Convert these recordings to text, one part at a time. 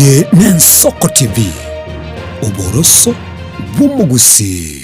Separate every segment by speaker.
Speaker 1: Eye n'Ensoko TV, oboroso bw'omogusii.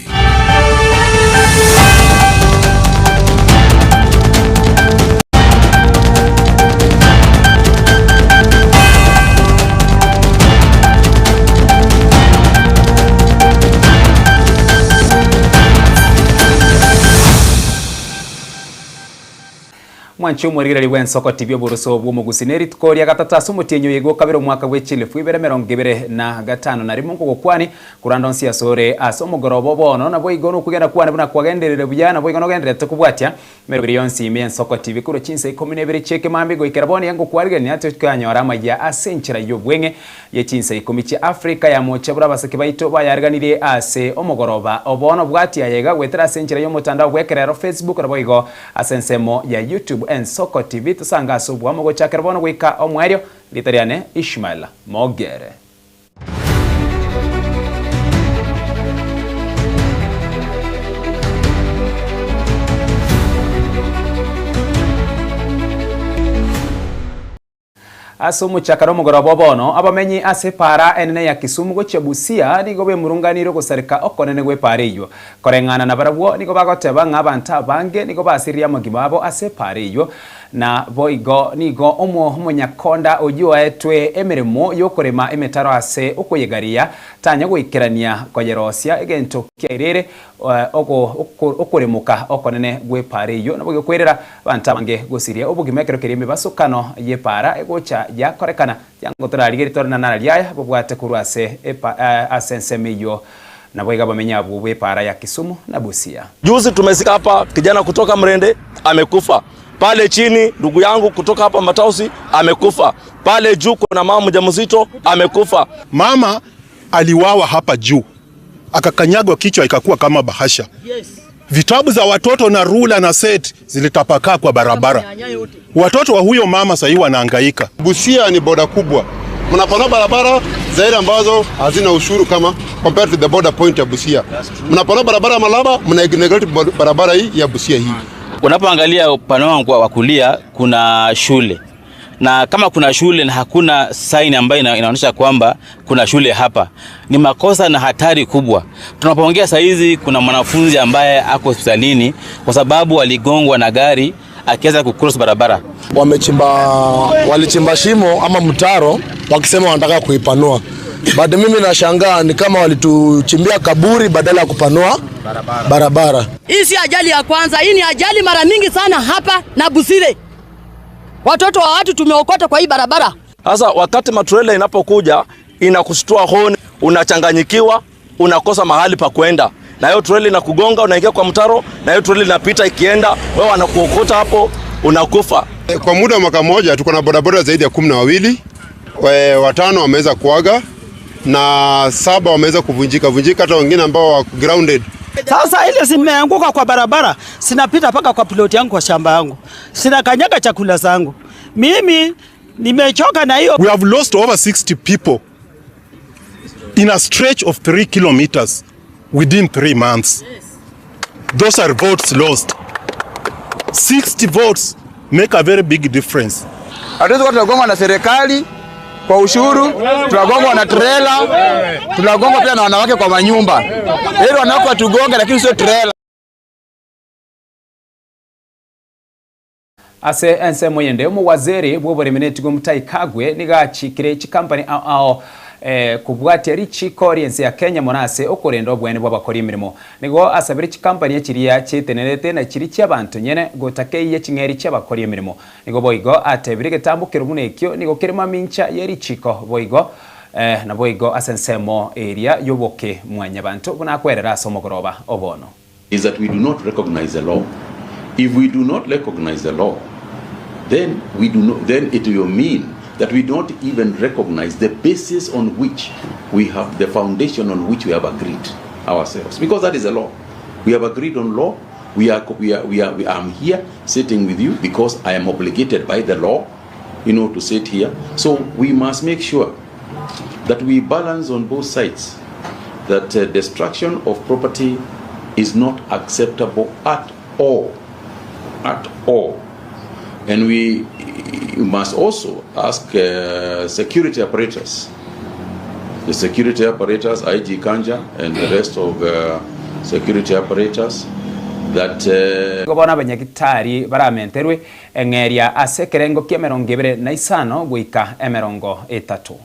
Speaker 2: Mwanche omorigereria bw'ensoko tibia oboroso bw'omogusi ne rituko ria gatato ase omotienyi oyo gokabere omwaka bwe chilifu ibere emerongo ebere na gatano na rimo nkogokwani korende onsi asore ase omogoroba bono naboigo nokwegena kwane buna kwagenderire buya naboigo nogendererete kobwatia emeroberi yonsi ime y'ensoko tv korwa chinsa ikomi na ibere chi'ekemambia goikera bono iga ngokwarigereria tochikanyora amayia ase enchera y'obweng'e ye chinsa ikomi chia Africa ya mocha buna abasake baito bayareganirie ase omogoroba o bono bwatia aya iga goetera ase enchera y'omotandao bw'ekerero Facebook naboigo Ase ensemo ya YouTube Ensoko TV tosange ase oboamo gochakera bono goika omoerio. Rieta riane Ishmael Mogere. Ase omochakano omogoroba o bono, abamenyi ase epaara enene ya Kisumu gochia Busia nigo bemurunganirie ogosareka okonene gw'epaara eyio. Koreng'ana nabarabwo nigo bagoteba ng'a abanto abange nigo basiririe amagima abo ase epaara eyio. Na boigo nigo omonyakonda oyio oetwe emeremo y'okorema emetaro ase okoyegaria tanya goikerania koyerosia egento kiairire Okoremoka okonene gw'epaara eyio nabo gekwerera abanto abange gosiria obogima ekero keria emebasokano y'epaara egocha yakorekana. Tiango torarigerie tore na nara riaya bobwate korwa ase ase ensemo eyio. Naboigo abamenyi abwo b'epaara ya Kisumu na Busia.
Speaker 3: Juzi tumesika hapa kijana kutoka Mrende amekufa pale chini, ndugu yangu kutoka hapa Matausi amekufa pale juu, kuna mama mjamzito amekufa.
Speaker 4: Mama aliwawa hapa juu akakanyagwa kichwa ikakuwa kama bahasha. Vitabu za watoto na rula na set zilitapakaa kwa barabara. Watoto wa huyo mama sahii wanahangaika.
Speaker 5: Busia ni boda kubwa, mnapanua barabara zaidi ambazo hazina ushuru kama compared to the border point ya Busia. Mnapanua barabara ya Malaba, mna neglect barabara hii ya Busia hii.
Speaker 6: Unapoangalia upande wangu wa kulia kuna shule na kama kuna shule na hakuna sign ambayo inaonyesha kwamba kuna shule hapa, ni makosa na hatari kubwa. Tunapoongea saa hizi kuna mwanafunzi ambaye ako hospitalini kwa sababu aligongwa na gari akiweza kucross barabara.
Speaker 7: Wamechimba, walichimba shimo ama mtaro wakisema wanataka kuipanua, but mimi nashangaa ni kama walituchimbia kaburi badala ya kupanua barabara, barabara.
Speaker 8: Hii si ajali ya kwanza, hii ni ajali mara mingi sana hapa na Busire. Watoto wa watu tumeokota kwa hii barabara.
Speaker 3: Sasa wakati matrela inapokuja inakushtua honi, unachanganyikiwa, unakosa mahali pa kwenda, na hiyo trela inakugonga, unaingia kwa mtaro, na hiyo trela inapita ikienda, wewe wanakuokota hapo, unakufa.
Speaker 5: Kwa muda wa mwaka mmoja tuko na bodaboda zaidi ya 12, watano wameweza kuaga na 7 wameweza kuvunjika vunjika, hata wengine ambao wako grounded.
Speaker 9: Sasa ile zimeanguka kwa barabara, sinapita paka kwa plot yangu kwa shamba yangu, sinakanyaga chakula zangu. Mimi nimechoka na hiyo.
Speaker 4: We have lost over 60 people in a stretch of 3 kilometers within 3 months. Those are votes lost. 60 votes make a very big difference.
Speaker 10: Hatuwezi kuwa tunagongwa na serikali kwa ushuru, tunagongwa na trela, tunagongwa pia na wanawake kwa manyumba. Heri wanawake watugonge, lakini sio trela.
Speaker 2: Ase ensemo eyende, omowaziri bw'oboremi na etugo Mutahi Kagwe nigo achikire chikampani ao ao kobwatia richiko ri'ense ya Kenya mono ase okorenda oboene bw'abakori emeremo. Nigo asabire chikampani echiria chietenerete na chiria chi'abanto nyene gotakeyia ching'eri chi'abakori emeremo. Nigo boigo atebire egetambo keria buna ekio nigo kere mamincha ye richiko boigo naboigo ase ensemo eria y'oboke mwanyabanto buna akwerera ase omogoroba o bono.
Speaker 11: Is that we do not recognize the law, if we do not recognize the law then we do not, then it will mean that we don't even recognize the basis on which we have, the foundation on which we have agreed ourselves, because that is a law. We have agreed on law. We are, we are, we are, we, I'm here sitting with you because I am obligated by the law, you know, to sit here. So we must make sure that we balance on both sides, that uh, destruction of property is not acceptable at all, at all. And we must also ask uh, security apparatus the security apparatus, IG Kanja and the rest of security apparatus that.
Speaker 2: Nigo bono abanyagitari baramenterwe eng'eria ase ekerengo ki'emerongo ebere na isano goika emerongo etato.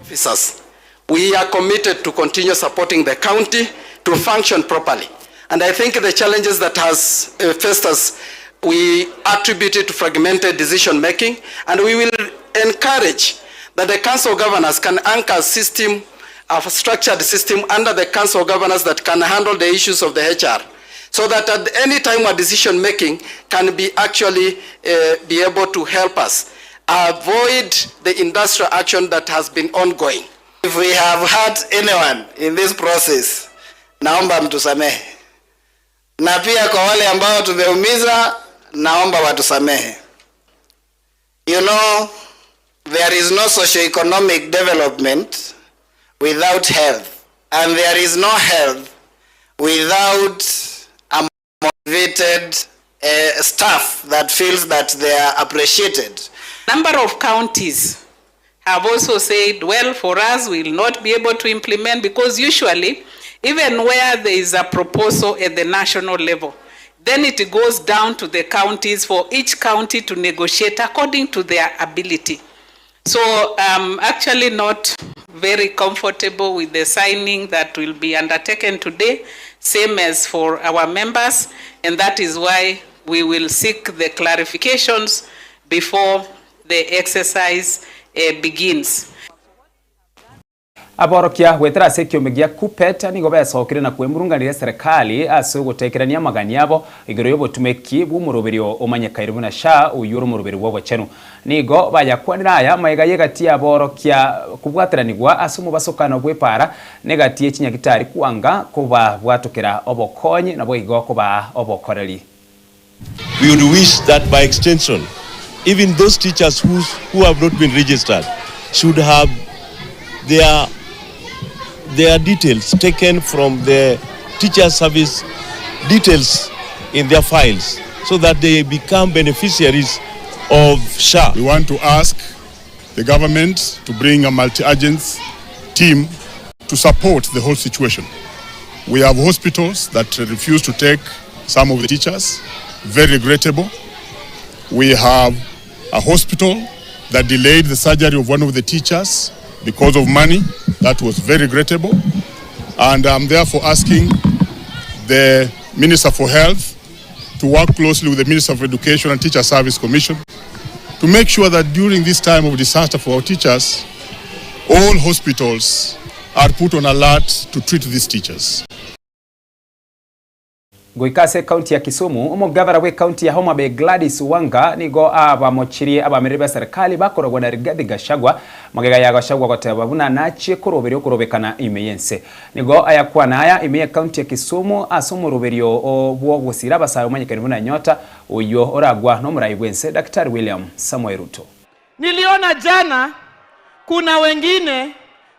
Speaker 12: Officers, we are committed to continue supporting the county to function properly and I think the challenges that has faced us we attribute it to fragmented decision making and we will encourage that the council of governors can anchor a system, a structured system under the council of governors that can handle the issues of the HR so that at any time a decision making can be actually uh, be able to help us avoid the industrial action that has been ongoing.
Speaker 13: If we have hurt anyone in this process, naomba mtusamehe, na pia kwa wale ambao tumeumiza, naomba watusamehe. You know, there is no socio-economic development without health, and there is no health without a motivated uh, staff that feels that they are appreciated.
Speaker 14: Number of counties have also said, well, for us, we will not be able to implement because usually, even where there is a proposal at the national level, then it goes down to the counties for each county to negotiate according to their ability. So I'm actually not very comfortable with the signing that will be undertaken today, same as for our members, and that is why we will seek the clarifications before the exercise uh, begins.
Speaker 2: Aborokia goetera ase ekiombe gia Kuppet nigo besokire na kwemurunganera eserekari ase ogotekerania amagani abo igoro y'obotumeki bw'omoroberio omanyekaire buna SHA oyio ore omoroberio bw'obochenu. Nigo bayakwanire aya magega y'egati y'aborokia kobwateranigwa ase omobasokano bw'epaara na egati ye chinyagitari kwanga kobabwatokera obokonyi naboigo kobaa obokoreri.
Speaker 15: We would wish that by extension, even those teachers who, who have not been registered should have their, their details taken from the teacher service details in their files so that they become beneficiaries of SHA.
Speaker 4: We want to ask the government to bring a multi-agency team to support the whole situation. We have hospitals that refuse to take some of the teachers, very regrettable. We have a hospital that delayed the surgery of one of the teachers because of money. That was very regrettable. And I'm therefore asking the Minister for Health to work closely with the Minister of Education and Teacher Service Commission to make sure that during this time of disaster for our teachers, all hospitals are put on alert to treat these teachers.
Speaker 2: Goika ase ekaunti ya Kisumu, omogavana bw'ekaunti ya Homa Bay Gladys Wanga nigo abamochirie abamereri b'eserekari bakorogwa na Rigathi Gachagua magega ya Gachagua goteba buna nachie koroberia okorobekana ime y'ense. Nigo ayakwana aya ime y'ekaunti ya Kisumu ase omoroberio bw'ogosira abasae omanyekani buna Nyota oyio oragwa nomorai bw'ense Daktari William Samoei Ruto.
Speaker 16: Niliona jana kuna wengine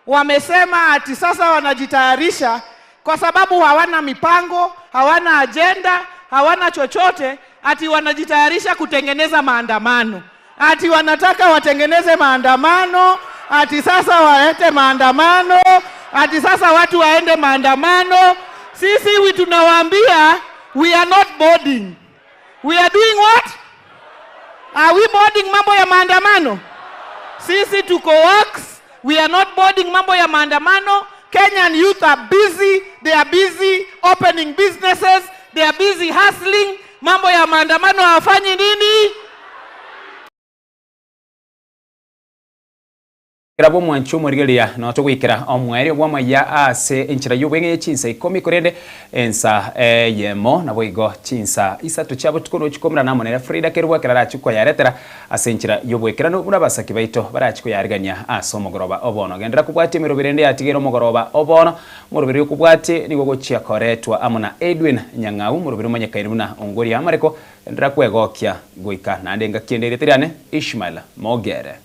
Speaker 16: wamesema ati sasa wanajitayarisha kwa sababu hawana mipango, hawana ajenda, hawana chochote, ati wanajitayarisha kutengeneza maandamano, ati wanataka watengeneze maandamano, ati sasa walete maandamano, ati sasa watu waende maandamano. Sisi we tunawaambia we are not boarding. We are doing what? Are we boarding mambo ya maandamano? Sisi tuko works, we are not boarding mambo ya maandamano. Kenyan youth are busy, they are busy opening businesses, they are busy hustling. Mambo ya maandamano hawafanyi nini?
Speaker 2: Kera bw'omwancho omorigereria noo togoikera omoerio bw'amaiya ase enchera y'obweng'e ye chinsa ikomi, korende ensa eyemo naboigo chinsa isato chia botuko nochia komerana amo nere Frida Kerubo ekero arachie koyaretera ase enchera y'obwekeranu buna abasaki baito barachie koyarigania ase omogoroba o bono. Genderera kobwatia emeroberi ende yatigeire omogoroba o bono. Omoroberi okobwatie nigo ogochia koretwa amo na Edwin Nyang'au, omoroberi omanyekaine buna Ongoria Amareko. Genderera kwegokia goika naende engaki ende erieta riane Ishmael Mogere.